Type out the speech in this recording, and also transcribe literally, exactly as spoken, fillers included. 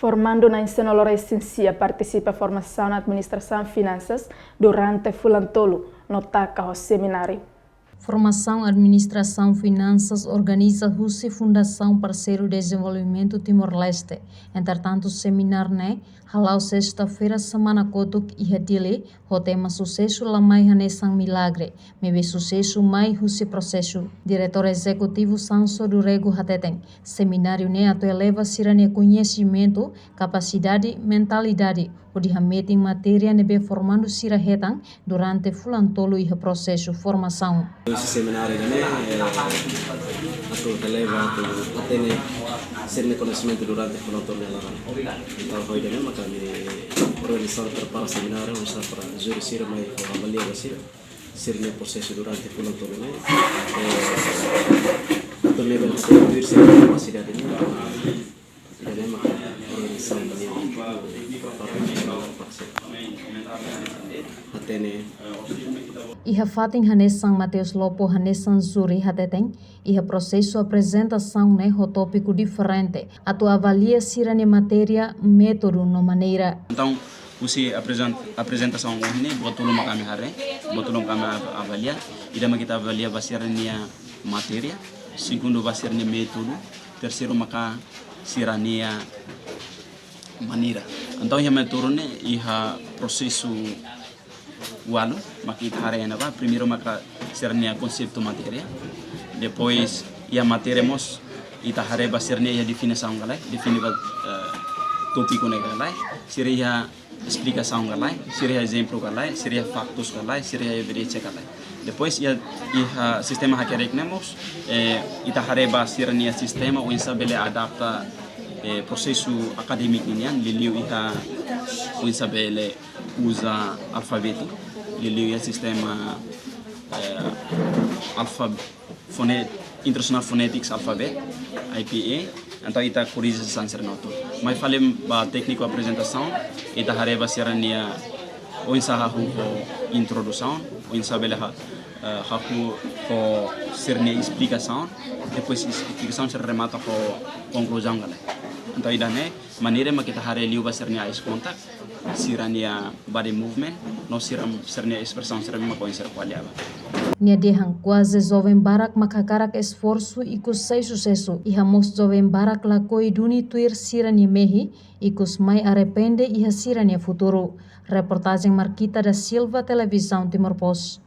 Formandu na'in-sanulu-resin-sia partisipa formasaun administrasaun finansas durante fulan tolu no taka ho semináriu. Formasaun administrasaun finansas organiza husi Fundasaun Parseiru Dezenvolvimentu Timor-Leste. Entretantu, semináriu ne'e hala'o sesta-feira semana kotuk iha Dili, ho tema Susesu la mai hanesan milagre, maibé susesu mai husi prosesu. Diretór Ezekutivu Sanso do Rego hateten, semináriu ne'e atu eleva sira-nia koñesimentu, kapasidade, mentalidade, hodi hametin matéria ne'ebé formandu sira hetan durante fulan tolu iha prosesu formasaun. Husi semináriu ne'e, eh, atu eleva, atu hatene sira-nia koñesimentu durante fulan tolu nia laran. Entaun, ho ida-ne'e maka ami organiza prepara semináriu, uza para júri sira mai avalia ba sira, sira-nia prosesu durante fulan tolu ne'e. Eh, atu ne'ebé atu tuir sira-nia kapasidade ne'e. Ida-ne'e maka organizasaun nian. Hatene. Iha fatin hanesan Mateus Lopo hanesan júri hateten, iha prosesu aprezentasaun ne'e ho tópiku diferente, atu avalia sira-nia matéria, métodu no maneira. Entaun, husi aprezent-, aprezentasaun ohin ne'e, buat tolu maka ami haree, buat tolu maka ami av-, avalia, ida maka ita avalia ba sira-nia matéria, segundu ba sira-nia métodu, terseiru maka sira-nia maneira. Entaun, iha métodu ne'e, iha prosesu ualu, maka ita haree ona ba, primeiru maka sira-nia konseitu matéria, depois iha matéria mós, ita haree ba sira-nia iha definisaun ka lae, define ba, eh, tópiku ne'e ka lae, sira iha esplikasaun ka lae, sira iha ezemplu ka lae, sira iha faktus ka lae, sira iha evidénsia ka lae. Depois iha, iha sistema hakerek ne'e mós, eh, ita haree ba sira-nia sistema oinsá bele adapta, eh, prosesu akadémiku nian, liuliu iha oinsá bele uza alfabetu, liuliu iha sistema, eh, alfa-, fone-, International Phonetics Alphabet, I P A, entaun ita korrije sasán sira-ne'e hotu. Mai fali ba tékniku aprezentasaun, ita haree ba sira-nia oinsá hahú ho introdusaun, oinsá bele ha-, eh, hahú ho sira-nia esplikasaun, depois es-, esplikasaun sira remata ho konkluzaun ka lae. Entaun ida-ne'e maneira maka ita haree liu ba sira-nia eye contact, sira-nia body movement, no sira, sira-nia espresaun sira maka oinsá sira ko'alia ba. Nia dehan kuaze joven barak maka hakarak esforsu ikus sai susesu, iha mós joven barak lakohi duni tuir sira-nia mehi, ikus mai arrepende iha sira-nia futuru. Reportajen Marquita da Silva, Televizaun Timor Post.